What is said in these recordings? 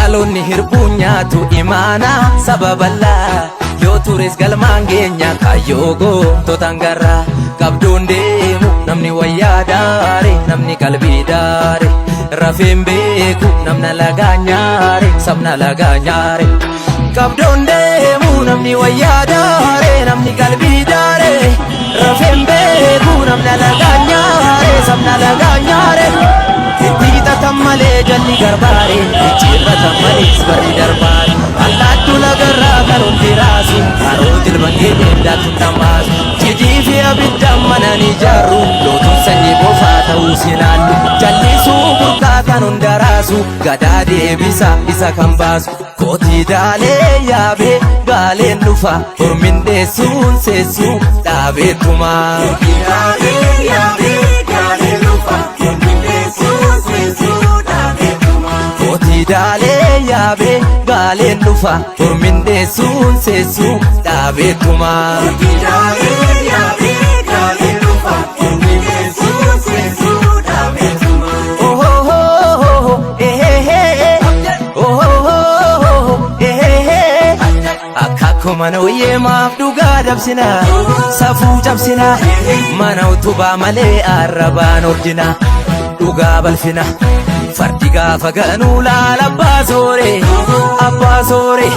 Dhaloonni hirbuun nyaatu imaanaa saba bal'aa yoo tures galmaan geenya kaayyoo goototaan garraa qabduun deemu namni wayyaa daare namni qalbii daare rafeen beeku namna lagaa nyaare sabna lagaa nyaare qabduun deemu namni wayyaa daare namni qalbii daare rafeen beeku namna lagaa nyaare sabna lagaa nyaare. Itti hixatan malee jalli garbaare micciirratan malees barri darbaare allaattuu lagarraa kan hundi raasu haroo jilban keeteen daaktuun dhamaasu cidii fi abiddaan mana ni ijaarru lootuun sanyii bofaa ta'uu sinaallu jallisuu burqaa kan hunda raasu gadaa deebisa isa kan baasu kootii daalee yaabee gaaleen dhufa hormin deessuun seessuu dhaabeetumaa. Daalee yaabee gaalee dhufa Ormindeessuun seensuu dhaabeetuma. Kootii daalee yaabee gaaleen dhufa hormin deessuun seessuu dhaabeetumaa. Daalee yaabee gaalee dhufa Ormindeessuun seensuu dhaabeetuma. Ohohoho ehehe ohohoho ehehe Akaakuu mana wayyeemaaf dhugaa dabsina safuu cabsina mana utubaa malee arrabaan ordina dhugaa balfina fardi gaafa ganuu laala abbaa soore abbaa soore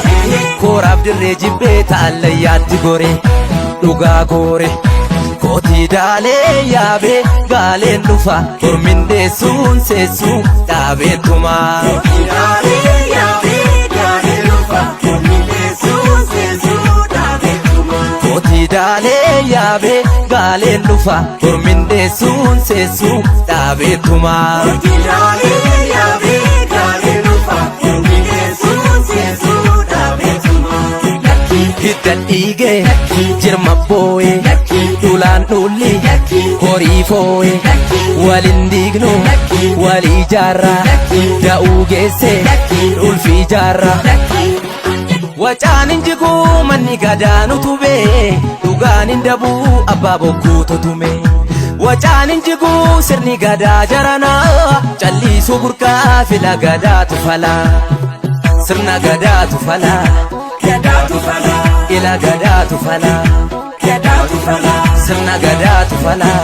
kooraaf dirree jibbee taallayyaatti gore dhugaa koore. Kootii daalee yaabee gaaleen dhufa hormin deessuun seessuu dhaabeetumaa. Daalee yaabee gaalee dhufa Ormindeessuun seensuu dhaabeetuma. Kootii daalee yaabee gaaleen dhufa hormin deessuun seessuu dhaabeetumaa. Daalee yaabee gaalee dhufa Ormindeessuun seensuu dhaabeetuma. Hidda dhiigee jirma boo'ee dhulaan dhulli horii foo'ee walin diignu walii jaarraa da'uu geesse ulfii jaarraa. Wacaan hin jiguu manni gadaan utubee dhugaan hin dabuu abbaa bokkuu tutume. Wacaan hin jiguu sirni gadaa jaranaa calliisuu burqaa fila gadaatu falaa. Sirna gadaatu falaa. Gadaatu falaa. Ila gadaatu falaa. Gadaatu falaa. Sirna gadaatu falaa.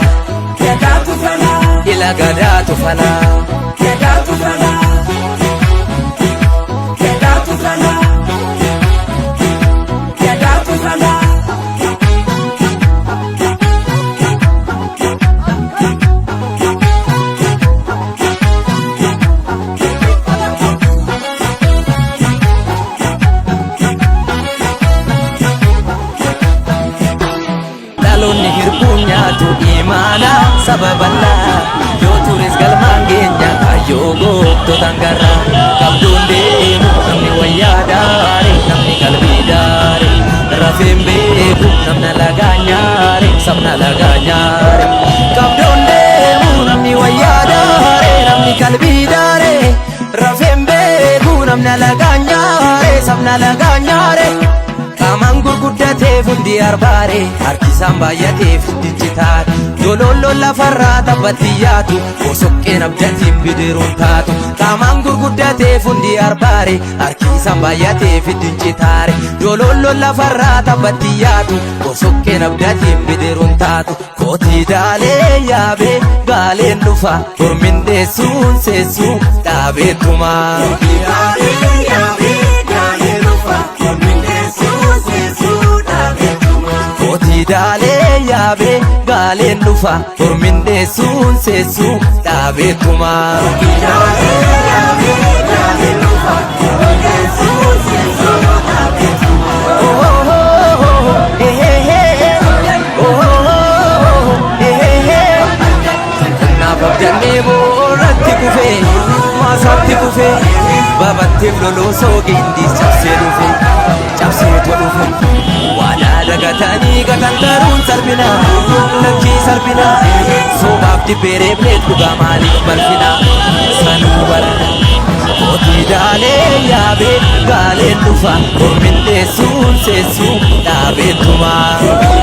Gadaatu falaa. Ila gadaatu falaa. Gadaatu falaa. Gadaatu falaa. Gadaatu falaa. Dhaloonni hirbuun nyaatu imaanaa saba bal'aa yoo tures galmaan geenya kaayyoo goototaan garraa qabduun deemu namni wayyaa daare namni qalbii daare rafeen beeku namna lagaa nyaare sabna lagaa nyaare qabduun deemu namni wayyaa daare namni qalbii daare rafeen beeku namna lagaa nyaare sabna lagaa nyaare. Qaamaan gurguddateef hundi arbaare harkisaan baay'ateef dijjitaare Jololloon lafarraa taphatti yaatu bosoqqeen abdatiin bidiruun taatu Qaamaan gurguddateef hundi arbaare harkisaan baay'ateef dijjitaare Jololloon lafarraa taphatti yaatu bosoqqeen abdatiin bidiruun taatu Kootii daalee yaabee gaaleen dhufa hormin deessuun seessuu dhaabeetumaa. Daalee yaabee gaalee dhufa Ormindeessuun seensuu dhaabeetuma. Kootii daalee yaabee gaaleen dhufa hormin deessuun seessuu dhaabeetumaa. Daalee yaabee gaalee dhufa Ormindeessuun seensuu dhaabeetuma. Ohohoho ehehe ohohoho ehehe Kanaaf abdannee boorratti kufee maasaatti kufee babatteef loloosoo gindis cabsee dhufe cabseetu dhufe waadaa dagatanii gatantaruun sarbina lakkii sarbina sobaaf dibbee reebneet dhugaa maaliif balfina sanuu barana Kootii daalee yaabee gaaleen dhufa hormin deessuun seessuu dhaabeetumaa.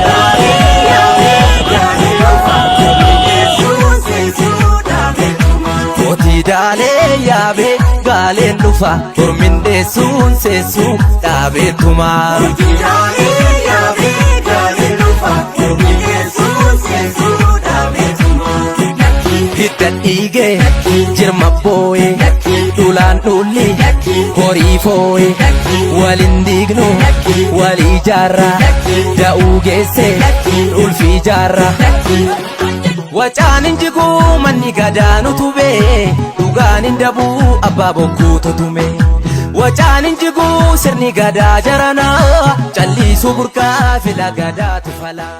Daalee yaabee gaalee dhufa Ormindeessuun seensuu dhaabeetuma. Kootii daalee. Gaalee yaabee gaaleen dhufa hormindeessuun seessuu dhaabeetumaa. Gaalee yaabee gaaleen dhufa hormindeessuun seessuu dhaabeetumaa. Hidda dhiigee jirma boo'ee dhulaan dhulli horii foo'ee walin diignu walii jaarraa da'uu geesse ulfii jaarraa. Wacaan hin jiguu manni gadaanu tubee dhugaan hin dabuu abbaa bokkuu tutume. Wacaan hin jiguu sirni gadaa jaranaa calliisuu burqaa fila gadaatu falaa.